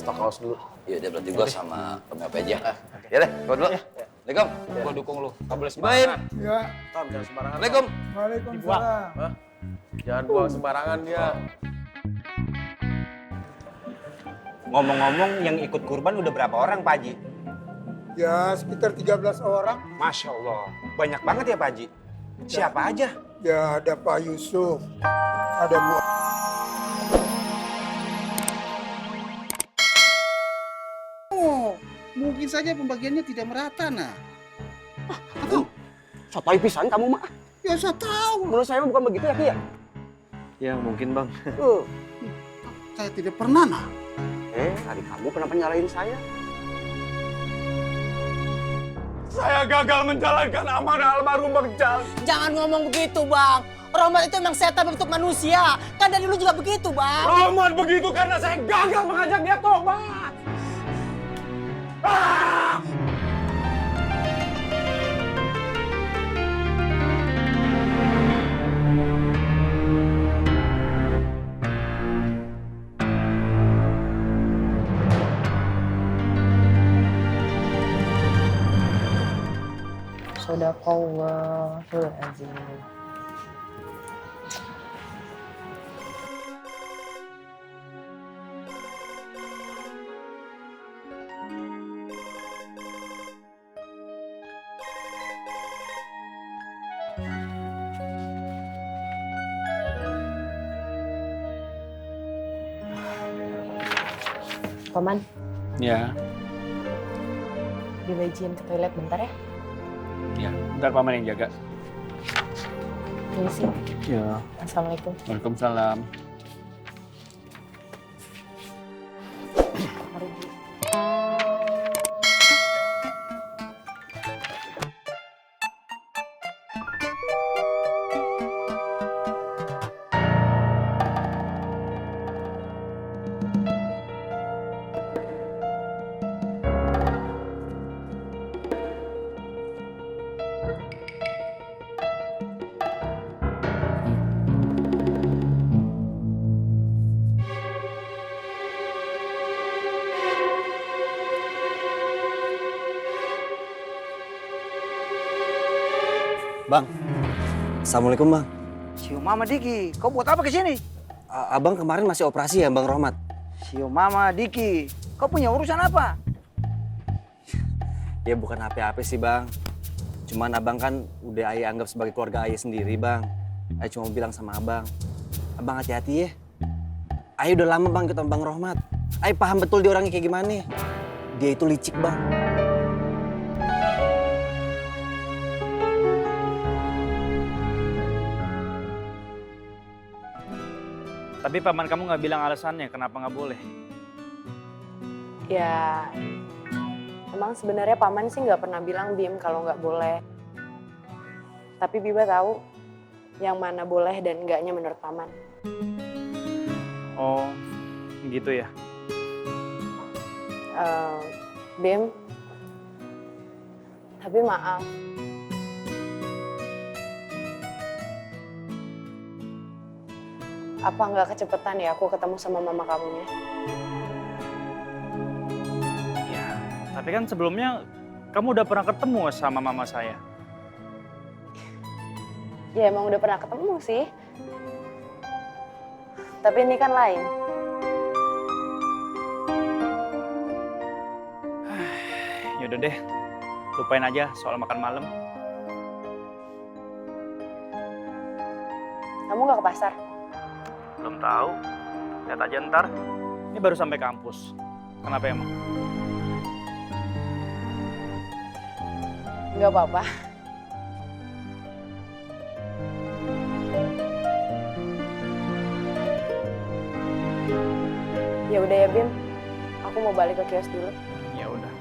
stok kaos dulu. Iya, dia berarti gua sama Om Yopi aja. Ya deh, gua dulu. Assalamualaikum. Gua dukung lu. Gak boleh sembarangan. Ya, Tom, jangan sembarangan. Assalamualaikum. waalaikumsalam. Hah? Jangan buang sembarangan dia. Ngomong-ngomong yang ikut kurban udah berapa orang Pak Haji? Ya, sekitar 13 orang. Masya Allah, banyak banget ya Pak Haji. Siapa aja? Ya, ada Pak Yusuf, ada Bu. Oh, mungkin saja pembagiannya tidak merata, nah. Sotoy pisan kamu mah. Ya saya tahu. Menurut saya mah bukan begitu ya Ki ya? Ya mungkin bang. Saya tidak pernah, nah. Hari kamu kenapa nyalain saya? Saya gagal menjalankan amanah almarhum Bang Jal. Jangan ngomong begitu, Bang. Roman itu emang setan bentuk manusia. Kan dari dulu juga begitu, Bang. Roman begitu karena saya gagal mengajak dia tobat. Ah! Shadaqallahul azim. Paman, Ya, dibajiin ke toilet bentar ya. ya. Ntar paman yang jaga. Permisi. Ya. Assalamualaikum. Waalaikumsalam. Mari, Bu. Bang, Assalamualaikum Bang. Sio Mama Diki, kau buat apa ke sini? Abang kemarin masih operasi ya Bang Rohmat? Sio Mama Diki, kau punya urusan apa? Ya bukan apa-apa sih Bang. Cuman abang kan udah ayah anggap sebagai keluarga ayah sendiri Bang. Ayah cuma bilang sama abang, abang hati-hati ya. Ayah udah lama Bang ikut sama Bang Rohmat. Ayah paham betul dia orangnya kayak gimana. Dia itu licik Bang. Tapi paman kamu nggak bilang alasannya kenapa nggak boleh? Ya, emang sebenarnya paman sih nggak pernah bilang Bim kalau nggak boleh. Tapi Biba tahu yang mana boleh dan enggaknya menurut paman. Oh, gitu ya. Bim, tapi maaf. Apa nggak kecepatan ya aku ketemu sama mama kamunya? Ya, tapi kan sebelumnya kamu udah pernah ketemu sama mama saya. Ya emang udah pernah ketemu sih. Tapi ini kan lain. Yaudah deh, lupain aja soal makan malam. Kamu nggak ke pasar? Belum tahu, lihat aja ntar. Ini baru sampai kampus. Kenapa emang? Nggak apa-apa. Ya udah ya Bim, aku mau balik ke kios dulu. Ya udah.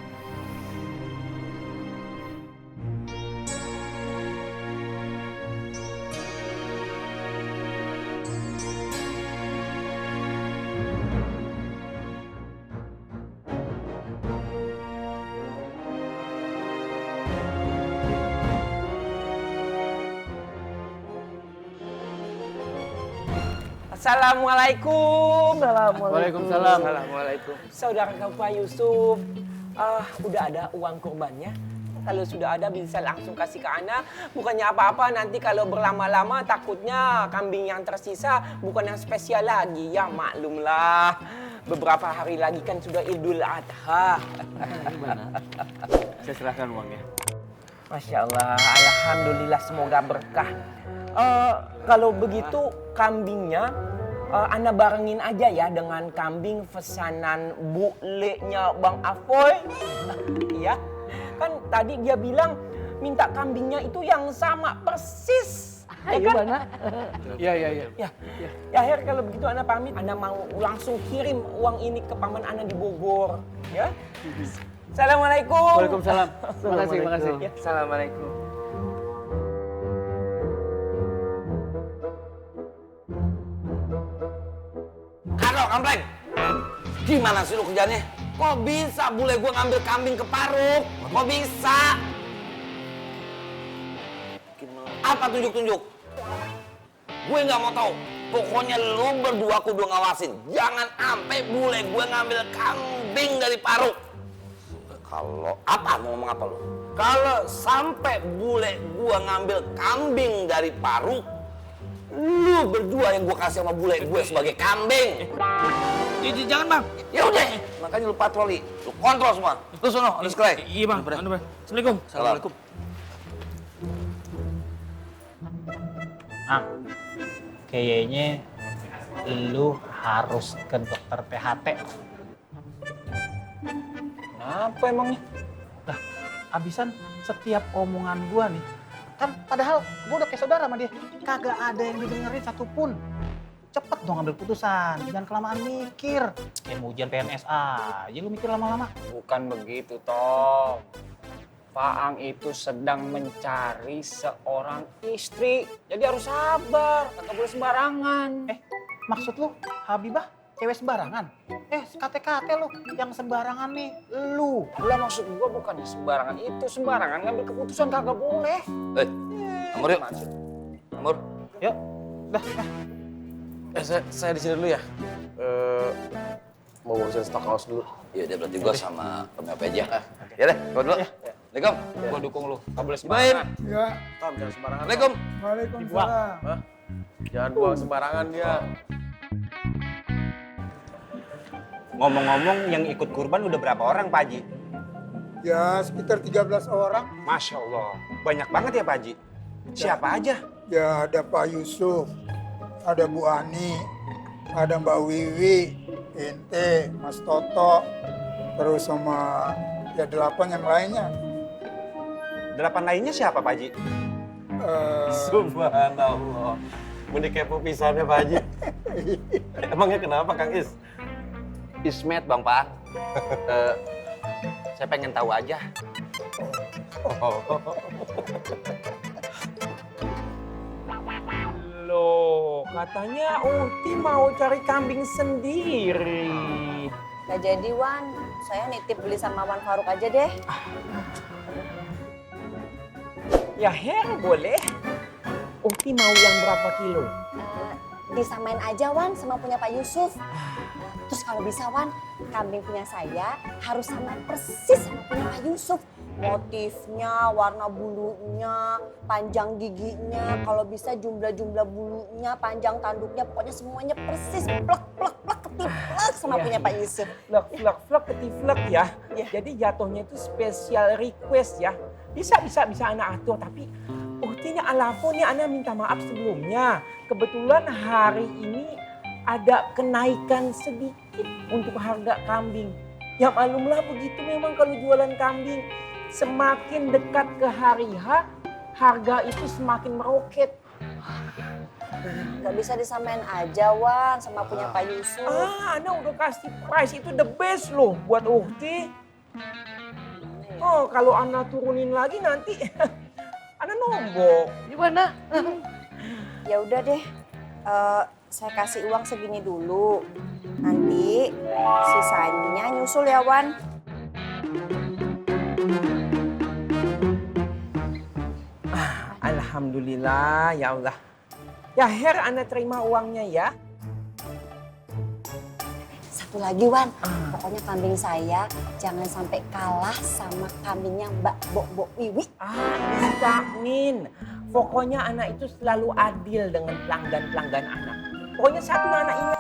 Assalamualaikum. Waalaikumsalam. Assalamualaikum. Saudara Pak Yusuf, udah ada uang kurbannya? Kalau sudah ada bisa langsung kasih ke Ana. Bukannya apa-apa, nanti kalau berlama-lama takutnya kambing yang tersisa bukan yang spesial lagi. Ya maklumlah, beberapa hari lagi kan sudah Idul Adha. Gimana? Saya serahkan uangnya. Masya Allah, alhamdulillah semoga berkah. Kalau begitu kambingnya Ana barengin aja ya dengan kambing pesanan bulenya Bang Afoy. Iya. Kan tadi dia bilang minta kambingnya itu yang sama persis. Ya kan? Iya. Ya Her, kalau begitu Ana pamit. Ana mau langsung kirim uang ini ke paman Ana di Bogor. Ya. Assalamualaikum. Waalaikumsalam. Terima kasih. Ya, Assalamualaikum. Kagak, kampleng. Gimana sih lu kerjanya? Kok bisa bule gua ngambil kambing ke Paruk? Kok bisa? Apa tunjuk-tunjuk? Gue nggak mau tahu. Pokoknya lu berdua kudu ngawasin. Jangan sampai bule gue ngambil kambing dari Paruk. Kalau apa mau ngomong apa lu? Kalau sampai bule gua ngambil kambing dari Paruk, lu berdua yang gua kasih sama bule gue sebagai kambing. Jangan bang. Ya udah, makanya lu patroli, lu kontrol semua. Lu sono, harus kelai. Iya bang. Assalamualaikum. Assalamualaikum. Kayaknya lu harus ke dokter THT. Kenapa emangnya? Lah, abisan setiap omongan gua nih, kan padahal gua udah kayak saudara sama dia, kagak ada yang didengerin satupun. Cepet dong ambil putusan, jangan kelamaan mikir. Kayak mau ujian PNS aja lu mikir lama-lama. Bukan begitu, Tom. Faang itu sedang mencari seorang istri. Jadi harus sabar, kagak boleh sembarangan. Maksud lu, Habibah cewek sembarangan? Kate-kate lu, yang sembarangan nih lu. Lah maksud gua bukannya sembarangan itu, sembarangan ngambil keputusan kagak boleh. Amur yuk. Amur. Yuk. Dah. Saya di sini dulu ya. Mau ngurusin stok kaos dulu. Iya, dia berarti gua sama Om Yopi aja. Ya deh, gua dulu. Assalamualaikum. Gua dukung lu, kagak boleh sembarangan. Ya, Tom, jangan sembarangan. Assalamualaikum. waalaikumsalam. Hah? Jangan buang sembarangan dia. Ngomong-ngomong, yang ikut kurban udah berapa orang, Pak Haji? Ya, sekitar 13 orang. Masya Allah, banyak banget ya, Pak Haji? Siapa aja? Ya, ada Pak Yusuf, ada Bu Ani, ada Mbak Wiwi, Ente, Mas Toto, terus sama ya 8 yang lainnya. 8 lainnya siapa, Pak Haji? Subhanallah. Mending kepo pisannya, Pak Haji. Emangnya kenapa, Kang Is? Ismet, Bang Pak. Saya pengen tahu aja. Loh, katanya Uti mau cari kambing sendiri. Gak jadi, Wan. Saya nitip beli sama Wan Faruk aja deh. Ya Her, boleh. Uti mau yang berapa kilo? Disamain aja, Wan, sama punya Pak Yusuf. Terus kalau bisa, Wan, kambing punya saya harus sama persis sama punya Pak Yusuf. Motifnya, warna bulunya, panjang giginya, kalau bisa jumlah-jumlah bulunya, panjang tanduknya, pokoknya semuanya persis plek ketiplek sama punya Pak Yusuf. Flek ketiplek ya. Jadi jatuhnya itu special request ya. Bisa anak atur, tapi Uhtinya alafo nih Ana minta maaf sebelumnya. Kebetulan hari ini ada kenaikan sedikit untuk harga kambing. Ya maklumlah begitu memang kalau jualan kambing. Semakin dekat ke hari H, harga itu semakin meroket. Gak bisa disamain aja, Wan, sama punya Pak Yusuf. Ana udah kasih price itu the best loh buat Uhti. Oh, kalau Ana turunin lagi nanti Ana nombok. Gimana? Ya udah deh, saya kasih uang segini dulu. Nanti sisanya nyusul ya, Wan. Alhamdulillah, ya Allah. Ya Her, Ana terima uangnya ya. satu lagi Wan, pokoknya kambing saya jangan sampai kalah sama kambingnya Mbak Bo Wiwi. Bisa, Min. Pokoknya anak itu selalu adil dengan pelanggan-pelanggan anak. Pokoknya satu yang anak ingat.